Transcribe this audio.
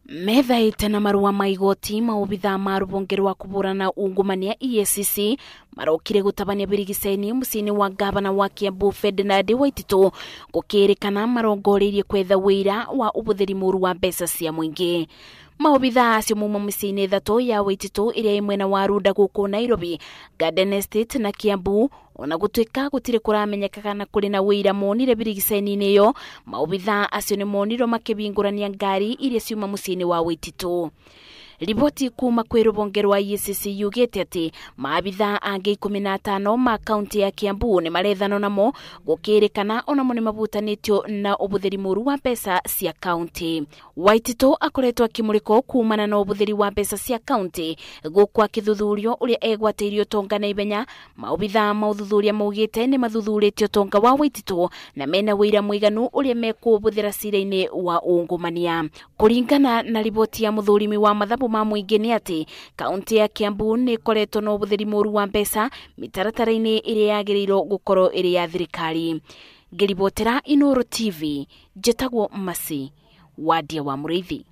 Methaĩte na marũa ma igoti maobithaa ma rũhonge rwa kũhũrana ungumania EACC marokire gũtabania birigiceni mũciĩ-inĩ wa gavana wa Kiambu Ferdinand Waititu gũkĩrĩkana marongoreirie kwetha wĩira wa ũhũthĩri mũru wa mbeca cia mũingĩ. Maobithaa acio mauma mĩciĩ-inĩ ĩthatũ ya Waititu ĩrĩa ĩ mwena wa Runda gũkũ Nairobi, Garden Estate na Kiambu. Ona gũtuĩka gũtirĩ kũramenyeka kana kũrĩ na wĩira monire birigiceni-inĩ ĩyo, maobithaa acio nĩ monirwo makĩbingũrania ngari iria ciuma mũciĩ-inĩ wa Waititu. Riboti kuma kwĩ rũhonge rwa EACC yugĩte atĩ maabithaa angĩ 15 ma kaunti ya Kiambu nĩ marethanwo namo gũkĩrĩkana onamo nĩ mabutanĩtio na ũbũthĩri mũru wa mbeca cia kaunti. Waititu akoretwo akĩmũrĩkwo kumana na ũbũthĩri wa mbeca cia kaunti gũkũ akĩthuthurio ũrĩa egwatĩirie ũtonga na ihenya. Maobithaa ma ũthuthuria maugĩte nĩ mathuthurĩtie ũtonga wa Waititu na mena wĩira mũiganu ũrĩa mekũũbũthĩra cira-inĩ wa ungumania. Kũringana na riboti ya mũthũrimi wa mathabu ma mũingĩ nĩ atĩ kaunti ya Kiambu nĩ ĩkoretwo na ũbũthĩri mũru wa mbeca mĩtaratara-inĩ ĩrĩa yagĩrĩirwo gũkorwo ĩrĩ ya thirikari. Ngĩribotera Inooro TV, njĩtagwo Mercy Wadia wa Mũrĩithi.